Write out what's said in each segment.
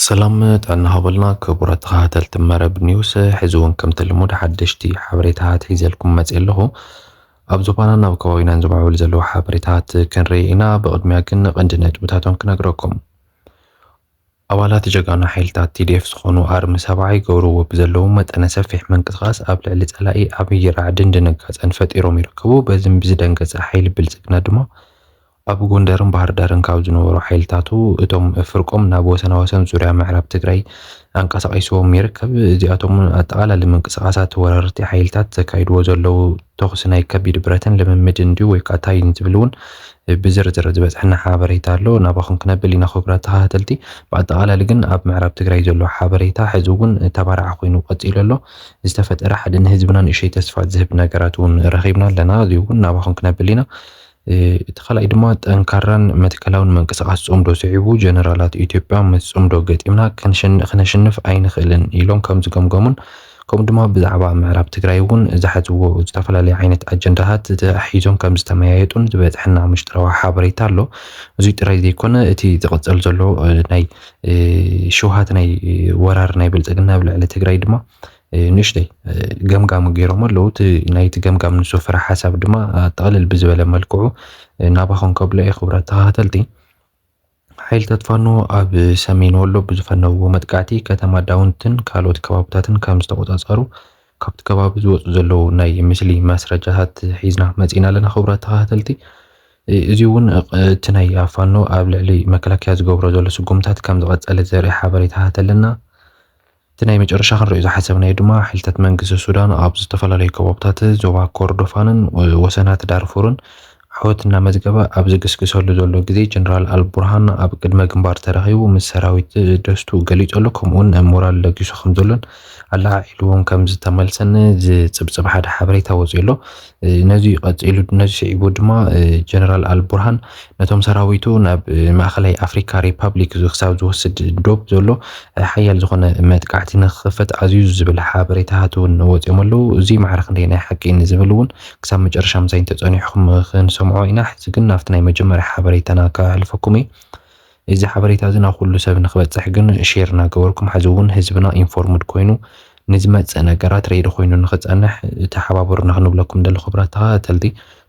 ሰላም ጥዕና ሃበልና ክቡራት ተኸታተልቲ መረብ ኒውስ። ሕዚ እውን ከምቲ ልሙድ ሓደሽቲ ሓበሬታታት ሒዘልኩም መፅእ ኣለኹ። ኣብ ዞባናን ኣብ ከባቢናን ዝምዕብል ዘለዉ ሓበሬታታት ክንርኢ ኢና። ብቕድሚያ ግን ቀንዲ ነጥብታቶም ክነግረኩም። ኣባላት ጀጋኑ ሓይልታት ቲ ዲ ኤፍ ዝኾኑ ኣርሚ ሰብዓ ይገብርዎ ብዘለዉ መጠነ ሰፊሕ ምንቅስቓስ ኣብ ልዕሊ ጸላኢ ዓብዪ ራዕድን ድንጋጸን ፈጢሮም ይርከቡ። በዚ ብዝደንገጸ ሓይሊ ብልጽግና ድማ ኣብ ጎንደርን ባህር ዳርን ካብ ዝነበሩ ሓይልታቱ እቶም ፍርቆም ናብ ወሰና ወሰን ዙርያ ምዕራብ ትግራይ ኣንቀሳቒስዎም ይርከብ። እዚኣቶም ኣጠቓላሊ ምንቅስቓሳት ወረርቲ ሓይልታት ዘካይድዎ ዘለዉ ተኹሲ ናይ ከቢድ ብረትን ልምምድ እንድዩ ወይ ከዓ ታይን ዝብል እውን ብዝርዝር ዝበፅሐና ሓበሬታ ኣሎ። ናባኹም ክነብል ኢና ክቡራት ተኸታተልቲ። ብኣጠቓላሊ ግን ኣብ ምዕራብ ትግራይ ዘሎ ሓበሬታ ሕዚ እውን ተባራዒ ኮይኑ ቀፂሉ ኣሎ። ዝተፈጠረ ሓደ ንህዝብና ንእሸይ ተስፋ ዝህብ ነገራት እውን ረኺብና ኣለና። እዚ እውን ናባኹም ክነብል ኢና። እቲ ካልኣይ ድማ ጠንካራን መትከላውን ምንቅስቃስ ጽምዶ ስዒቡ ጀነራላት ኢትዮጵያ ምስ ጽምዶ ገጢምና ከነሸንፍ ኣይንኽእልን ኢሎም ከም ዝገምገሙን ከምኡ ድማ ብዛዕባ ምዕራብ ትግራይ እውን ዝሓዝዎ ዝተፈላለዩ ዓይነት ኣጀንዳታት ተታሒዞም ከም ዝተመያየጡን ዝበፅሐና ምሽጥራዊ ሓበሬታ ኣሎ። እዙይ ጥራይ ዘይኮነ እቲ ዝቕፅል ዘሎ ናይ ሽውሃት ናይ ወራር ናይ ብልፅግና ኣብ ልዕሊ ትግራይ ድማ ንእሽተይ ገምጋም ገይሮም ኣለዉ። እቲ ናይቲ ገምጋም ንሱ ፍረ ሓሳብ ድማ ጠቕልል ብዝበለ መልክዑ ናባኹም ከብሎ እየ ክቡራት ተኸታተልቲ። ሓይልታት ፋኖ ኣብ ሰሜን ወሎ ብዝፈነዎ መጥቃዕቲ ከተማ ዳውንትን ካልኦት ከባብታትን ከም ዝተቆጻጸሩ ካብቲ ከባቢ ዝወፁ ዘለዉ ናይ ምስሊ ማስረጃታት ሒዝና መፂና ኣለና። ክቡራት ተኸታተልቲ፣ እዚ እውን እቲ ናይ ፋኖ ኣብ ልዕሊ መከላከያ ዝገብሮ ዘሎ ስጉምታት ከም ዝቐጸለ ዘርኢ ሓበሬታታት ኣለና። እቲ ናይ መጨረሻ ክንሪኦ ዝሓሰብናዮ ድማ ሓይልታት መንግስቲ ሱዳን ኣብ ዝተፈላለዩ ከባብታት ዞባ ኮርዶፋንን ወሰናት ዳርፉርን ዓወት እናመዝገበ ኣብ ዝግስግሰሉ ዘሎ ግዜ ጀነራል ኣልቡርሃን ኣብ ቅድመ ግንባር ተረኺቡ ምስ ሰራዊት ደስቱ ገሊጹ ኣሎ። ከምኡውን ሞራል ለጊሱ ከም ዘሎን ኣለዓዒልዎም ከም ዝተመልሰን ዝጽብጽብ ሓደ ሓበሬታ ወፂኡ ኣሎ። ነዚ ቀፂሉ ነዚ ስዒቡ ድማ ጀነራል ኣልቡርሃን ነቶም ሰራዊቱ ናብ ማእኸላይ ኣፍሪካ ሪፓብሊክ ክሳብ ዝወስድ ዶብ ዘሎ ሓያል ዝኾነ መጥቃዕቲ ንክኽፈት ኣዝዩ ዝብል ሓበሬታታት እውን ወፂኦም ኣለዉ። እዚ ማዕረ ክንደይ ናይ ሓቂ ንዝብል እውን ክሳብ መጨረሻ ምሳይ እንተፀኒሕኩም ክንሰምዖ ኢና። ሕዚ ግን ናብቲ ናይ መጀመርያ ሓበሬታና ከሕልፈኩም እየ። እዚ ሓበሬታ እዚ ናብ ኩሉ ሰብ ንክበፅሕ ግን ሼር እናገበርኩም ሕዚ እውን ህዝብና ኢንፎርምድ ኮይኑ ንዝመፅእ ነገራት ሬዲ ኮይኑ ንክፀንሕ ተሓባበሩና ክንብለኩም ደሊ ክቡራት ተኸታተልቲ።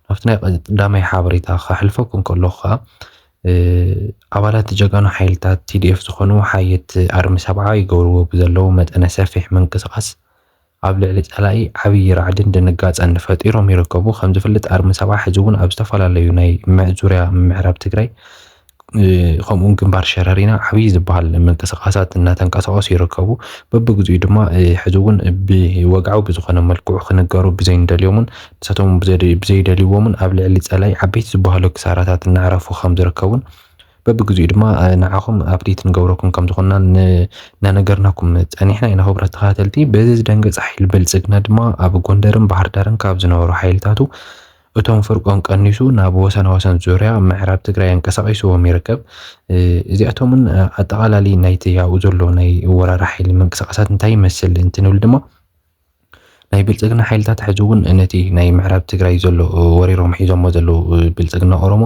ናብቲ ናይ ቀዳማይ ሓበሬታ ከሕልፈኩም ከለኹ ከዓ ኣባላት ጀጋኑ ሓይልታት ቲ ዲ ኤፍ ዝኾኑ ሓየት ኣርሚ ሰብዓ ይገብርዎ ብዘለዉ መጠነ ሰፊሕ ምንቅስቃስ ኣብ ልዕሊ ጸላኢ ዓብዪ ራዕድን ድንጋጸን ፈጢሮም ይርከቡ። ከም ዝፍለጥ ኣርሚ ሰብዓ ሕዚ እውን ኣብ ዝተፈላለዩ ናይ ዙርያ ምዕራብ ትግራይ ከምኡውን ግንባር ሸረሪና ዓብዪ ዝበሃል ምንቅስቃሳት እናተንቀሳቀሱ ይርከቡ። በብግዚኡ ድማ ሕዚ እውን ብወግዓዊ ብዝኾነ መልክዑ ክንገሩ ብዘይንደልዮምን ንሳቶም ብዘይደልይዎምን ኣብ ልዕሊ ጸላኢ ዓበይቲ ዝበሃሉ ክሳራታት እናዕረፉ ከም ዝርከቡን በብግዚኡ ድማ ንዓኹም ኣፕዴት ንገብረኩም ከም ዝኾንና እናነገርናኩም ጸኒሕና ኢና። ክቡራት ተኸታተልቲ፣ በዚ ዝደንገጸ ሓይሊ ብልጽግና ድማ ኣብ ጎንደርን ባህር ዳርን ካብ ዝነበሩ ሓይልታቱ እቶም ፍርቆም ቀኒሱ ናብ ወሰናወሰን ዙርያ ምዕራብ ትግራይ ኣንቀሳቒስዎም ይርከብ። እዚኣቶምን ኣጠቓላሊ ናይቲ ኣብኡ ዘሎ ናይ ወራሪ ሓይሊ ምንቅስቃሳት እንታይ ይመስል እንትንብል ድማ ናይ ብልጽግና ሓይልታት ሕዚ እውን ነቲ ናይ ምዕራብ ትግራይ ዘሎ ወሪሮም ሒዞሞ ዘለዉ ብልጽግና ኦሮሞ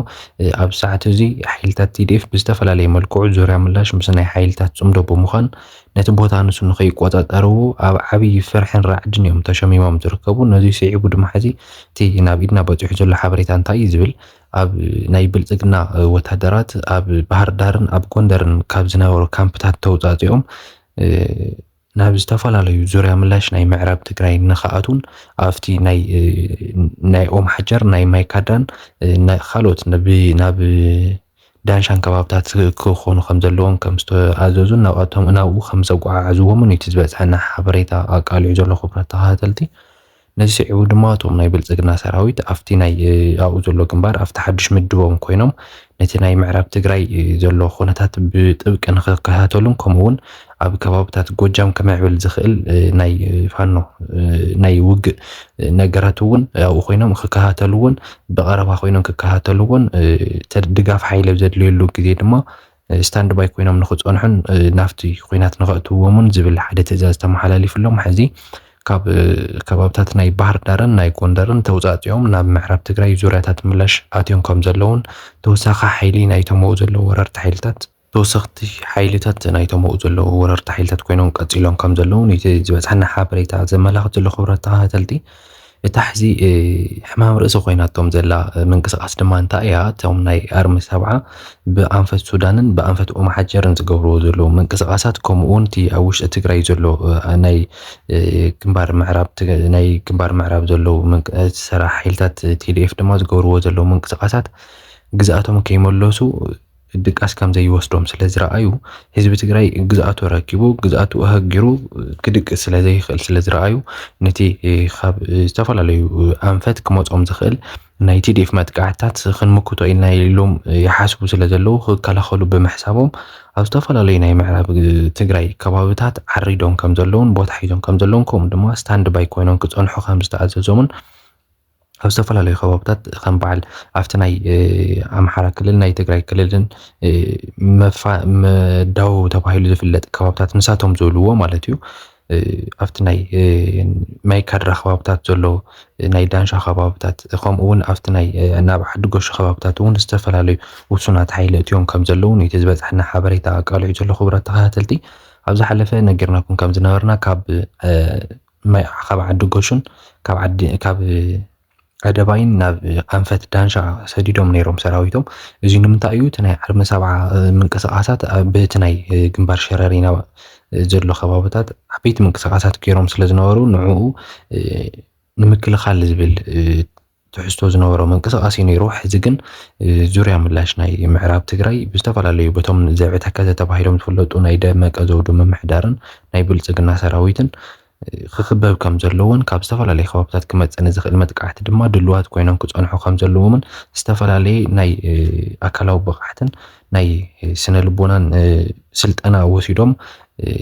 ኣብ ሰዓት እዚ ሓይልታት ቲ ዲ ኤፍ ብዝተፈላለየ መልክዑ ዙርያ ምላሽ ምስ ናይ ሓይልታት ጽምዶ ብምዃን ነቲ ቦታ ንሱ ንኸይቆጻጸርዎ ኣብ ዓብዪ ፍርሕን ራዕድን እዮም ተሸሚሞም ዝርከቡ። ነዚ ስዒቡ ድማ ሕዚ እቲ ናብ ኢድና በፂሑ ዘሎ ሓበሬታ እንታይ እዩ ዝብል ኣብ ናይ ብልጽግና ወታደራት ኣብ ባህር ዳርን ኣብ ጎንደርን ካብ ዝነበሩ ካምፕታት ተውጻጺኦም ናብ ዝተፈላለዩ ዙርያ ምላሽ ናይ ምዕራብ ትግራይ ንክኣትዉን ኣብቲ ናይ ናይ ኦም ሓጀር ናይ ማይካድራን ካልኦት ናብ ዳንሻን ከባብታት ክኾኑ ከም ዘለዎም ከም ዝተኣዘዙን ናብኣቶም ናብኡ ከም ዘጓዓዕዝዎምን እቲ ዝበፅሐና ሓበሬታ ኣቃሊዑ ዘሎ ክቡራት ተኸታተልቲ። ነዚ ስዒቡ ድማ እቶም ናይ ብልፅግና ሰራዊት ኣብቲ ናይ ኣብኡ ዘሎ ግንባር ኣብቲ ሓድሽ ምድቦም ኮይኖም ነቲ ናይ ምዕራብ ትግራይ ዘሎ ኩነታት ብጥብቂ ንክከታተሉን ከምኡ እውን ኣብ ከባብታት ጎጃም ክምዕብል ዝኽእል ናይ ፋኖ ናይ ውግእ ነገራት እውን ኣብኡ ኮይኖም ክከታተልዎን ብቐረባ ኮይኖም ክከታተልዎን ድጋፍ ሓይሊ ኣብ ዘድልየሉ ግዜ ድማ ስታንድ ባይ ኮይኖም ንክፀንሑን ናብቲ ኩናት ንከእትውዎምን ዝብል ሓደ ትእዛዝ ተመሓላሊፉሎም። ሕዚ ካብ ከባብታት ናይ ባህር ዳርን ናይ ጎንደርን ተውፃፂኦም ናብ ምዕራብ ትግራይ ዙርያታት ምላሽ ኣትዮም ከም ዘለውን ተወሳኺ ሓይሊ ናይቶም ኣብኡ ዘለዉ ወረርቲ ሓይልታት ተወሰኽቲ ሓይልታት ናይቶም ኣብኡ ዘለዉ ወረርቲ ሓይልታት ኮይኖም ቀጺሎም ከም ዘለዉ ነቲ ዝበጽሐና ሓበሬታ ዘመላኽት ዘሎ። ክቡራት ተኸታተልቲ፣ እታ ሕዚ ሕማም ርእሲ ኮይናቶም ዘላ ምንቅስቃስ ድማ እንታይ እያ? እቶም ናይ ኣርሚ ሰብዓ ብኣንፈት ሱዳንን ብኣንፈት ኦም ሓጀርን ዝገብርዎ ዘለዉ ምንቅስቃሳት፣ ከምኡ እውን እቲ ኣብ ውሽጢ ትግራይ ዘሎ ናይ ግንባር ምዕራብ፣ ናይ ግንባር ምዕራብ ዘለዉ ሰራሕ ሓይልታት ቲዲኤፍ ድማ ዝገብርዎ ዘለዉ ምንቅስቃሳት ግዝኣቶም ከይመለሱ ድቃስ ከም ዘይወስዶም ስለ ዝረኣዩ፣ ህዝቢ ትግራይ ግዝኣቱ ረኪቡ፣ ግዝኣቱ ኣህጊሩ ክድቅስ ስለ ዘይኽእል ስለ ዝረኣዩ፣ ነቲ ካብ ዝተፈላለዩ ኣንፈት ክመጾም ዝኽእል ናይ ቲዲኤፍ መጥቃዕትታት ክንምክቶ ኢልና ኢሎም ይሓስቡ ስለ ዘለዉ፣ ክከላኸሉ ብምሕሳቦም ኣብ ዝተፈላለዩ ናይ ምዕራብ ትግራይ ከባብታት ዓሪዶም ከም ዘለዉን ቦታ ሒዞም ከም ዘለዉን፣ ከምኡ ድማ ስታንድ ባይ ኮይኖም ክጸንሑ ከም ዝተኣዘዞምን ኣብ ዝተፈላለዩ ከባብታት ከም በዓል ኣብቲ ናይ ኣምሓራ ክልል፣ ናይ ትግራይ ክልልን መዳው ተባሂሉ ዝፍለጥ ከባብታት ንሳቶም ዝብልዎ ማለት እዩ። ኣብቲ ናይ ማይካድራ ከባብታት ዘሎ፣ ናይ ዳንሻ ከባብታት፣ ከምኡ እውን ኣብቲ ናይ ናብ ዓዲ ጎሹ ከባብታት እውን ዝተፈላለዩ ውሱናት ሓይሊ እትዮም ከም ዘለዉ ነቲ ዝበፅሐና ሓበሬታ ኣቃሊዑ ዘሎ። ክቡራት ተኸታተልቲ፣ ኣብ ዝሓለፈ ነጊርናኩም ከም ዝነበርና ካብ ካብ ዓዲ ጎሹን ካብ ዓዲ ካብ ኣደባይን ናብ ኣንፈት ዳንሻ ሰዲዶም ነይሮም ሰራዊቶም። እዚ ንምንታይ እዩ? እቲ ናይ ዓርሚ ሰብዓ ምንቅስቃሳት በቲ ናይ ግንባር ሸረሪና ዘሎ ከባብታት ዓበይቲ ምንቅስቃሳት ገይሮም ስለ ዝነበሩ ንዕኡ ንምክልኻል ዝብል ትሕዝቶ ዝነበሮ ምንቅስቃስ እዩ ነይሩ። ሕዚ ግን ዙርያ ምላሽ ናይ ምዕራብ ትግራይ ብዝተፈላለዩ በቶም ዘብዒ ተከዘ ተባሂሎም ዝፍለጡ ናይ ደመቀ ዘውዱ ምምሕዳርን ናይ ብልፅግና ሰራዊትን ክኽበብ ከም ዘለዎን ካብ ዝተፈላለዩ ከባብታት ክመፅእ ንዝኽእል መጥቃዕቲ ድማ ድልዋት ኮይኖም ክፀንሑ ከም ዘለዎምን ዝተፈላለየ ናይ ኣካላዊ ብቕዓትን ናይ ስነ ልቦናን ስልጠና ወሲዶም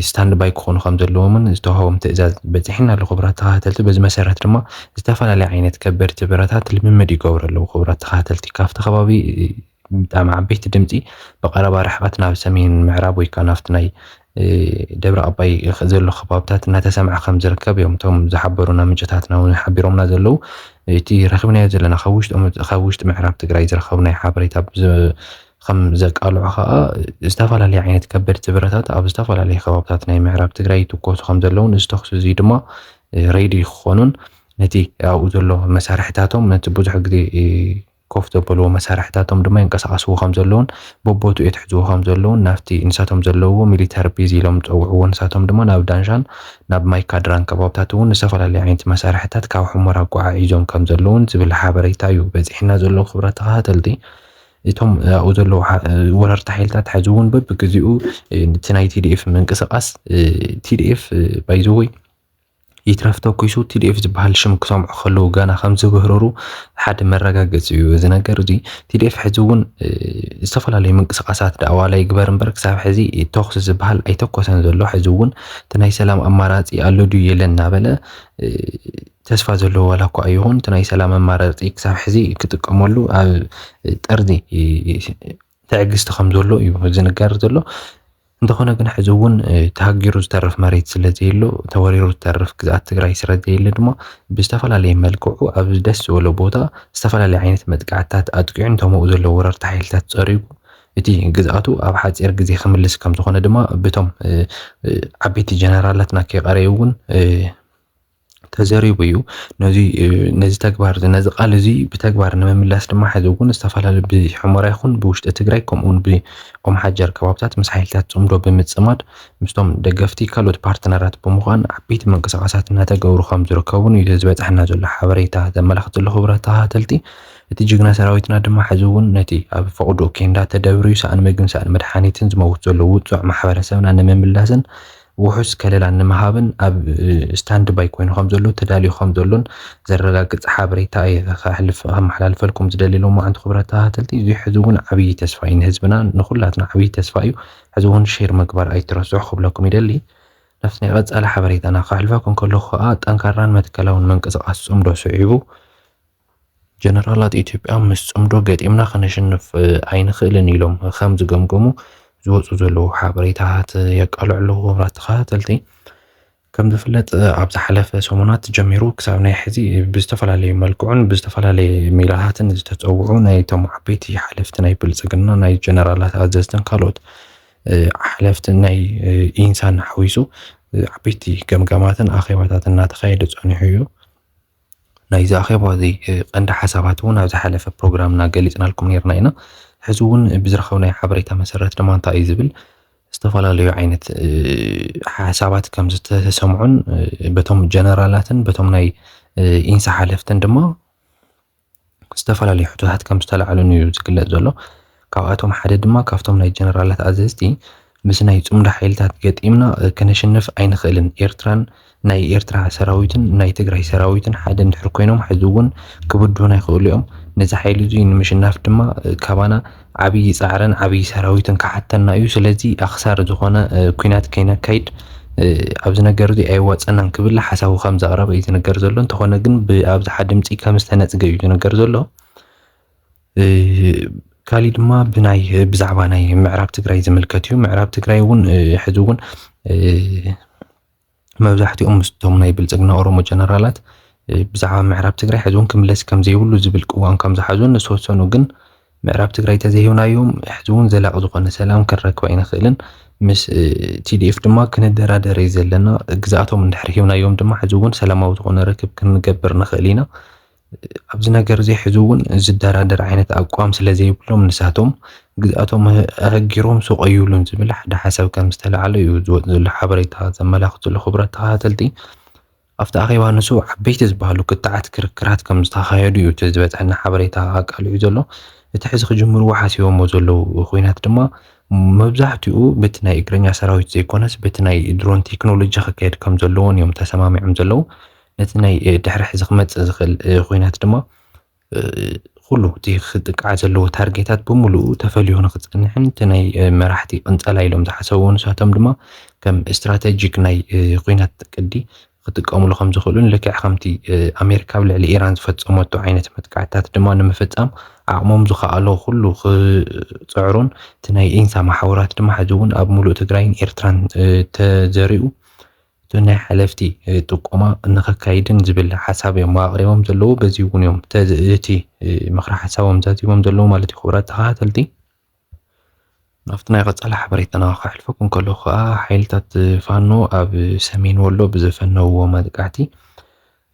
ስታንድ ባይ ክኾኑ ከም ዘለዎምን ዝተዋህቦም ትእዛዝ በፂሕና ኣሎ። ክቡራት ተኸታተልቲ፣ በዚ መሰረት ድማ ዝተፈላለየ ዓይነት ከበድቲ ብረታት ልምምድ ይገብሩ ኣለዉ። ክቡራት ተኸታተልቲ፣ ካብቲ ከባቢ ብጣዕሚ ዓበይቲ ድምፂ ብቐረባ ርሕቐት ናብ ሰሜን ምዕራብ ወይ ከዓ ናብቲ ናይ ደብረ ኣባይ ዘሎ ከባብታት እናተሰምዐ ከም ዝርከብ እዮም እቶም ዝሓበሩና ምንጭታትና እውን ሓቢሮምና ዘለዉ። እቲ ረኺብናዮ ዘለና ካብ ውሽጢ ምዕራብ ትግራይ ዝረኸብናዮ ሓበሬታ ከም ዘቃልዖ ከዓ ዝተፈላለየ ዓይነት ከበድቲ ብረታት ኣብ ዝተፈላለየ ከባብታት ናይ ምዕራብ ትግራይ ይትኮሱ ከም ዘለውን እዚ ተኹሲ እዚ ድማ ሬዲ ክኾኑን ነቲ ኣብኡ ዘሎ መሳርሕታቶም ነቲ ብዙሕ ግዜ ኮፍ ዘበልዎ መሳርሕታቶም ድማ የንቀሳቐስዎ ከም ዘለውን በቦትኡ የትሕዝዎ ከም ዘለውን ናብቲ ንሳቶም ዘለውዎ ሚሊተሪ ቤዝ ኢሎም ዝፀውዕዎ ንሳቶም ድማ ናብ ዳንሻን ናብ ማይካድራን ከባብታት እውን ዝተፈላለዩ ዓይነት መሳርሕታት ካብ ሑመራ ኣጓዓዒዞም ከም ዘለውን ዝብል ሓበሬታ እዩ በፂሕና ዘሎ። ክቡራት ተኸታተልቲ፣ እቶም ኣብኡ ዘለዉ ወረርቲ ሓይልታት ሕዚ እውን በብግዜኡ እቲ ናይ ቲዲኤፍ ምንቅስቃስ ቲዲኤፍ ባይዘወይ ይትረፍ ተኩሱ ቲዲኤፍ ዝበሃል ሽም ክሰምዑ ከለዉ ገና ከም ዝብህርሩ ሓደ መረጋገፂ እዩ እዚ ነገር እዚ። ቲዲኤፍ ሕዚ እውን ዝተፈላለዩ ምንቅስቃሳት ደኣዋላ ይግበር እምበር ክሳብ ሕዚ ተኩሲ ዝበሃል ኣይተኮሰን ዘሎ። ሕዚ እውን እቲ ናይ ሰላም ኣማራፂ ኣሎ ድዩ የለን እናበለ ተስፋ ዘለዎ ዋላ እኳ ይኹን እቲ ናይ ሰላም ኣማራፂ ክሳብ ሕዚ ክጥቀመሉ ኣብ ጠርዚ ትዕግስቲ ከም ዘሎ እዩ ዝንገር ዘሎ። እንተኾነ ግን ሕዚ እውን ተሃጊሩ ዝተርፍ መሬት ስለ ዘየሎ፣ ተወሪሩ ዝተርፍ ግዝኣት ትግራይ ስለ ዘየለ ድማ ብዝተፈላለየ መልክዑ ኣብ ደስ ዝበሎ ቦታ ዝተፈላለየ ዓይነት መጥቃዕትታት ኣጥቂዑ ነቶም ኣብኡ ዘለዉ ወረርቲ ሓይልታት ፀሪጉ እቲ ግዝኣቱ ኣብ ሓፂር ግዜ ክምልስ ከም ዝኾነ ድማ ብቶም ዓበይቲ ጀነራላትና ከይቐረዩ እውን ተዘሪቡ እዩ። ነዚ ነዚ ተግባር ነዚ ቃል እዚ ብተግባር ንምምላስ ድማ ሕዚ እውን ዝተፈላለዩ ብሑመራ ይኹን ብውሽጢ ትግራይ ከምኡ እውን ብኦም ሓጀር ከባብታት ምስ ሓይልታት ፅምዶ ብምፅማድ ምስቶም ደገፍቲ ካልኦት ፓርትነራት ብምዃን ዓበይቲ ምንቅስቃሳት እናተገብሩ ከም ዝርከቡን እዩ ዝበፅሐና ዘሎ ሓበሬታ ዘመላኽት ዘሎ። ክቡራት ተኸታተልቲ፣ እቲ ጅግና ሰራዊትና ድማ ሕዚ እውን ነቲ ኣብ ፈቕዶ ኬንዳ ተደብርዩ ሰኣን ምግብን ሰኣን መድሓኒትን ዝመውት ዘሎ ውፁዕ ማሕበረሰብና ንምምላስን ውሑስ ከለላ ንምሃብን ኣብ ስታንድ ባይ ኮይኑ ከም ዘሎ ተዳልዩ ከም ዘሎን ዘረጋግፅ ሓበሬታ እየ ከሕልፍ ከመሓላልፈልኩም ዝደሊ። ሎማዓንቲ ክቡራት ተኸታተልቲ፣ እዚ ሕዚ እውን ዓብዪ ተስፋ እዩ ንህዝብና ንኩላትና ዓብዪ ተስፋ እዩ። ሕዚ እውን ሼር ምግባር ኣይትረስዑ ክብለኩም ይደሊ። ናብቲ ናይ ቀፃሊ ሓበሬታና ከሕልፈኩም ከለኹ ከዓ ጠንካራን መትከላውን ምንቅስቃስ ፅምዶ ስዒቡ ጀነራላት ኢትዮጵያ ምስ ጽምዶ ገጢምና ከነሸንፍ ኣይንኽእልን ኢሎም ከም ዝገምገሙ ዝወጹ ዘለዉ ሓበሬታታት የቃልዑ ኣለዉ። ክቡራት ተኸታተልቲ፣ ከም ዝፍለጥ ኣብ ዝሓለፈ ሰሙናት ጀሚሩ ክሳብ ናይ ሕዚ ብዝተፈላለየ መልክዑን ብዝተፈላለየ ሜላታትን ዝተጸውዑ ናይቶም ዓበይቲ ሓለፍቲ ናይ ብልጽግና ናይ ጀነራላት ኣዘዝትን ካልኦት ሓለፍቲ ናይ ኢንሳን ሓዊሱ ዓበይቲ ገምጋማትን ኣኼባታትን እናተኻየደ ጸኒሑ እዩ። ናይዚ ኣኼባ እዚ ቀንዲ ሓሳባት እውን ኣብ ዝሓለፈ ፕሮግራምና ገሊጽናልኩም ነርና ኢና። ሕዚ እውን ብዝረኸብናዮ ሓበሬታ መሰረት ድማ እንታይ እዩ ዝብል፣ ዝተፈላለዩ ዓይነት ሓሳባት ከም ዝተሰምዑን በቶም ጀነራላትን በቶም ናይ ኢንሳ ሓለፍትን ድማ ዝተፈላለዩ ሕቶታት ከም ዝተላዕሉን እዩ ዝግለጽ ዘሎ። ካብኣቶም ሓደ ድማ ካብቶም ናይ ጀነራላት ኣዘዝቲ፣ ምስ ናይ ጽምዶ ሓይልታት ገጢምና ክነሽንፍ ኣይንኽእልን፣ ኤርትራን ናይ ኤርትራ ሰራዊትን ናይ ትግራይ ሰራዊትን ሓደ እንድሕር ኮይኖም ሕዚ እውን ክብድሁና ይኽእሉ እዮም። ነዚ ሓይሊ እዙይ ንምሽናፍ ድማ ካባና ዓብዪ ፃዕርን ዓብዪ ሰራዊትን ክሓተና እዩ። ስለዚ ኣኽሳሪ ዝኾነ ኩናት ከይነካይድ ኣብዚ ነገር እዚ ኣይዋፀናን ክብል ሓሳቡ ከም ዘቕረበ እዩ ዝነገር ዘሎ። እንተኾነ ግን ብኣብዝሓ ድምፂ ከም ዝተነፅገ እዩ ዝነገር ዘሎ። ካሊእ ድማ ብናይ ብዛዕባ ናይ ምዕራብ ትግራይ ዝምልከት እዩ። ምዕራብ ትግራይ እውን ሕዚ እውን መብዛሕትኦም ምስቶም ናይ ብልፅግና ኦሮሞ ጀነራላት ብዛዕባ ምዕራብ ትግራይ ሕዚ እውን ክምለስ ከም ዘይብሉ ዝብል ቅዋም ከም ዝሓዙን ዝተወሰኑ ግን ምዕራብ ትግራይ ተዘይሂብናዮም ሕዚ እውን ዘላቂ ዝኾነ ሰላም ክንረክብ ኣይንኽእልን፣ ምስ ቲዲኤፍ ድማ ክንደራደር እዩ ዘለና፣ ግዝኣቶም እንድሕር ሂብናዮም ድማ ሕዚ እውን ሰላማዊ ዝኾነ ርክብ ክንገብር ንኽእል ኢና። ኣብዚ ነገር እዚ ሕዚ እውን ዝደራደር ዓይነት ኣቋም ስለ ዘይብሎም ንሳቶም ግዝኣቶም ኣህጊሮም ሱቕ ኣይብሉን ዝብል ሓደ ሓሳብ ከም ዝተላዕለ እዩ ዝወፅ ዘሎ ሓበሬታ ዘመላኽት ዘሎ። ክቡራት ተኸታተልቲ፣ ኣብቲ ኣኼባ ንሱ ዓበይቲ ዝበሃሉ ክትዓት ክርክራት ከም ዝተኻየዱ እዩ እቲ ዝበፅሐና ሓበሬታ ኣቃሊዑ ዘሎ። እቲ ሕዚ ክጅምርዎ ሓሲቦሞ ዘለዉ ኩናት ድማ መብዛሕትኡ በቲ ናይ እግረኛ ሰራዊት ዘይኮነስ በቲ ናይ ድሮን ቴክኖሎጂ ክካየድ ከም ዘለዎን እዮም ተሰማሚዖም ዘለዉ። ነቲ ናይ ድሕሪ ሕዚ ክመፅእ ዝኽእል ኩናት ድማ ኩሉ እቲ ክጥቃዕ ዘለዎ ታርጌታት ብምሉኡ ተፈልዩ ንክፀንሕን እቲ ናይ መራሕቲ ቅንፀላ ኢሎም ዝሓሰብዎ ንሳቶም ድማ ከም ስትራተጂክ ናይ ኩናት ቅዲ ክጥቀምሉ ከም ዝኽእሉን ልክዕ ከምቲ ኣሜሪካ ኣብ ልዕሊ ኢራን ዝፈፀመቶ ዓይነት መጥቃዕትታት ድማ ንምፍፃም ዓቕሞም ዝኸኣሎ ኩሉ ክፅዕሩን እቲ ናይ ኢንሳ መሓውራት ድማ ሕዚ እውን ኣብ ሙሉእ ትግራይን ኤርትራን ተዘሪኡ እቲ ናይ ሓለፍቲ ጥቆማ ንኸካይድን ዝብል ሓሳብ እዮም ኣቕሪቦም ዘለዉ። በዚ እውን እዮም እቲ ምኽሪ ሓሳቦም ዛዚሞም ዘለዉ ማለት እዩ። ክቡራት ተኸታተልቲ፣ ናብቲ ናይ ቀጻሊ ሓበሬታና ከሕልፈኩም ከለኹ ከኣ ሓይልታት ፋኖ ኣብ ሰሜን ወሎ ብዝፈነውዎ መጥቃዕቲ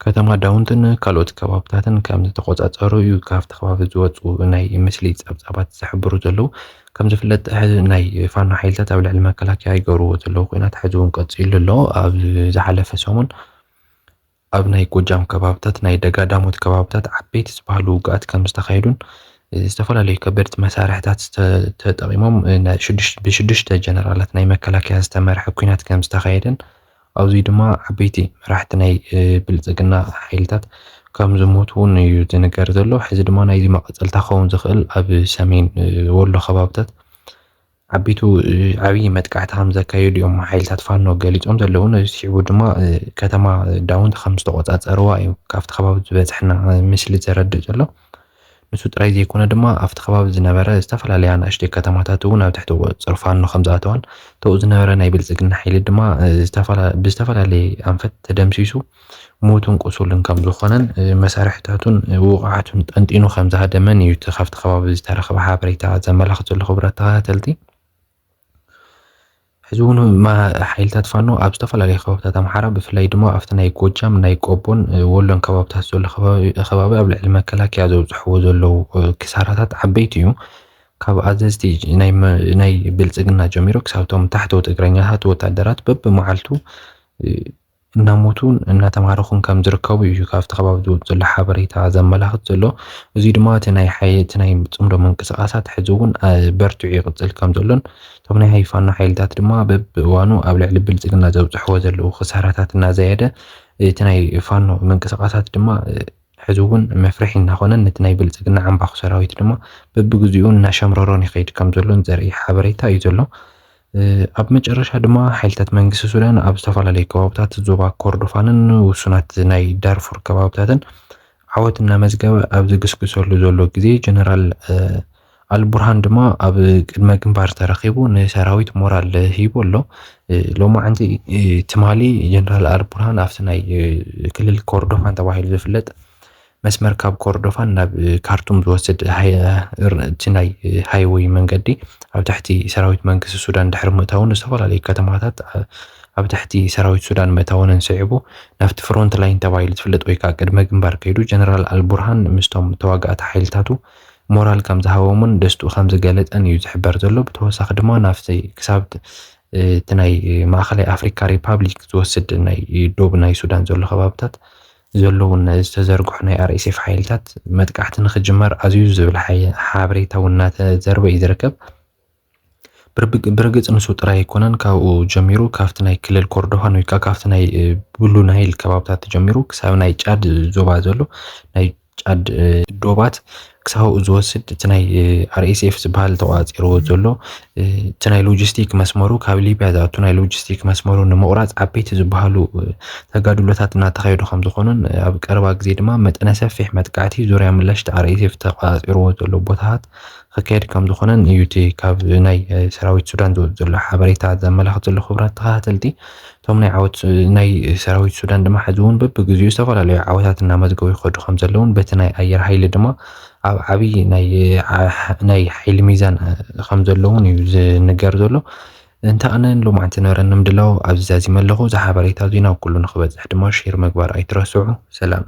ከተማ ዳውንትን ካልኦት ከባብታትን ከም ዝተቆጻጸሩ እዩ ካብቲ ከባቢ ዝወጹ ናይ ምስሊ ጸብጻባት ዝሕብሩ ዘለዉ። ከም ዝፍለጥ ናይ ፋኖ ሓይልታት ኣብ ልዕሊ መከላከያ ይገብርዎ ዘለዉ ኩናት ሕዚ እውን ቀጺሉ ኣሎ። ኣብ ዝሓለፈ ሰሙን ኣብ ናይ ጎጃም ከባብታት ናይ ደጋዳሞት ከባብታት ዓበይቲ ዝበሃሉ ውግኣት ከም ዝተኻየዱን ዝተፈላለዩ ከበድቲ መሳርሕታት ተጠቂሞም ብሽዱሽተ ጀነራላት ናይ መከላከያ ዝተመርሐ ኩናት ከም ዝተኻየደን ኣብዚ ድማ ዓበይቲ መራሕቲ ናይ ብልፅግና ሓይልታት ከም ዝሞቱ እውን እዩ ዝንገር ዘሎ። ሕዚ ድማ ናይዚ መቐፀልታ ክኸውን ዝኽእል ኣብ ሰሜን ወሎ ከባብታት ዓቢቱ ዓብዪ መጥቃዕቲ ከም ዘካየዱ እዮም ሓይልታት ፋኖ ገሊፆም ዘለዉ። ነዚ ስዒቡ ድማ ከተማ ዳውንት ከም ዝተቆፃፀርዋ እዩ ካብቲ ከባቢ ዝበፅሐና ምስሊ ዘረድእ ዘሎ። ንሱ ጥራይ ዘይኮነ ድማ ኣብቲ ከባቢ ዝነበረ ዝተፈላለያ ኣናእሽተይ ከተማታት እውን ኣብ ትሕቲ ቁፅፅር ፋኖ ከም ዝኣተዋን ተኡ ዝነበረ ናይ ብልፅግና ሓይሊ ድማ ብዝተፈላለየ ኣንፈት ተደምሲሱ ሞቱን ቁሱልን ከም ዝኾነን መሳርሕታቱን ውቕዓቱን ጠንጢኑ ከም ዝሃደመን እዩ እቲ ካብቲ ከባቢ ዝተረኸበ ሓበሬታ ዘመላኽት ዘሎ። ክቡራት ተኸታተልቲ፣ ሕዚ እውን ሓይልታት ፋኖ ኣብ ዝተፈላለዩ ከባብታት ኣምሓራ ብፍላይ ድማ ኣብቲ ናይ ጎጃም ናይ ቆቦን ወሎን ከባብታት ዘሎ ከባቢ ኣብ ልዕሊ መከላከያ ዘብፅሕዎ ዘለዉ ክሳራታት ዓበይቲ እዩ። ካብ ኣዘዝቲ ናይ ብልፅግና ጀሚሩ ክሳብቶም ታሕተዎት እግረኛታት ወታደራት በብመዓልቱ እናሞቱን እናተማረኹን ከም ዝርከቡ እዩ ካብቲ ከባቢ ዝወፅ ዘሎ ሓበሬታ ዘመላኽት ዘሎ። እዚ ድማ እቲ ናይ ሓይ እቲ ናይ ፅምዶ ምንቅስቃሳት ሕዚ እውን በርቲዑ ይቕፅል ከም ዘሎን እቶም ናይ ሃይፋኖ ሓይልታት ድማ በብእዋኑ ኣብ ልዕሊ ብልፅግና ዘብፅሕዎ ዘለዉ ክሳራታት እናዘየደ እቲ ናይ ፋኖ ምንቅስቃሳት ድማ ሕዚ እውን መፍርሒ እናኾነን ነቲ ናይ ብልፅግና ዓምባኹ ሰራዊት ድማ በብግዚኡ እናሸምረሮን ይኸይድ ከም ዘሎን ዘርኢ ሓበሬታ እዩ ዘሎ። ኣብ መጨረሻ ድማ ሓይልታት መንግስቲ ሱዳን ኣብ ዝተፈላለዩ ከባብታት ዞባ ኮርዶፋንን ውሱናት ናይ ዳርፉር ከባብታትን ዓወት እናመዝገበ ኣብ ዝግስግሰሉ ዘሎ ግዜ ጀነራል ኣልቡርሃን ድማ ኣብ ቅድመ ግንባር ተረኺቡ ንሰራዊት ሞራል ሂቡ ኣሎ። ሎማዓንቲ ትማሊ ጀነራል ኣልቡርሃን ኣብቲ ናይ ክልል ኮርዶፋን ተባሂሉ ዝፍለጥ መስመር ካብ ኮርዶፋን ናብ ካርቱም ዝወስድ እቲ ናይ ሃይወይ መንገዲ ኣብ ትሕቲ ሰራዊት መንግስቲ ሱዳን ድሕሪ ምእታውን ዝተፈላለዩ ከተማታት ኣብ ትሕቲ ሰራዊት ሱዳን ምእታወንን ስዒቡ ናብቲ ፍሮንት ላይን ተባሂሉ ዝፍለጥ ወይ ከዓ ቅድመ ግንባር ከይዱ ጀነራል ኣልቡርሃን ምስቶም ተዋጋእቲ ሓይልታቱ ሞራል ከም ዝሃቦምን ደስትኡ ከም ዝገለጸን እዩ ዝሕበር ዘሎ። ብተወሳኺ ድማ ናብቲ ክሳብ እቲ ናይ ማእኸላይ ኣፍሪካ ሪፓብሊክ ዝወስድ ናይ ዶብ ናይ ሱዳን ዘሎ ከባብታት ዘለውን ዝተዘርግሑ ናይ ኣርኤስኤፍ ሓይልታት መጥቃዕቲ ንክጅመር ኣዝዩ ዝብል ሓበሬታ እውን እናተዘርበ እዩ ዝርከብ። ብርግፅ ንሱ ጥራይ ኣይኮነን፣ ካብኡ ጀሚሩ ካብቲ ናይ ክልል ኮርዶፋን ወይ ከዓ ካብቲ ናይ ብሉ ናይል ከባብታት ተጀሚሩ ክሳብ ናይ ጫድ ዞባ ዘሎ ናይ ጫድ ዶባት ክሳብኡ ዝወስድ እቲ ናይ ኣርኤስኤፍ ዝበሃል ተቋፂርዎ ዘሎ እቲ ናይ ሎጂስቲክ መስመሩ ካብ ሊብያ ዝኣቱ ናይ ሎጂስቲክ መስመሩ ንምቑራፅ ዓበይቲ ዝበሃሉ ተጋድሎታት እናተኻየዱ ከም ዝኾኑን ኣብ ቀረባ ግዜ ድማ መጠነ ሰፊሕ መጥቃዕቲ ዙርያ ምላሽ እቲ ኣርኤስኤፍ ተቋፂርዎ ዘሎ ቦታታት ክካየድ ከም ዝኾነን እዩ እቲ ካብ ናይ ሰራዊት ሱዳን ዝወፅ ዘሎ ሓበሬታ ዘመላኽት ዘሎ። ክቡራት ተኸታተልቲ፣ እቶም ናይ ዓወት ናይ ሰራዊት ሱዳን ድማ ሕዚ እውን በብግዚኡ ዝተፈላለዩ ዓወታት እናመዝገቡ ይኸዱ ከም ዘለውን በቲ ናይ ኣየር ሓይሊ ድማ ኣብ ዓብዪ ናይ ሓይሊ ሚዛን ከም ዘለውን እዩ ዝንገር ዘሎ። እንተ ኣነ ሎማዕንቲ ነበረኒ ምድላው ኣብዚ ዛዚመ ኣለኹ። እዚ ሓበሬታ እዚ ናብ ኩሉ ንክበፅሕ ድማ ሼር ምግባር ኣይትረስዑ። ሰላም።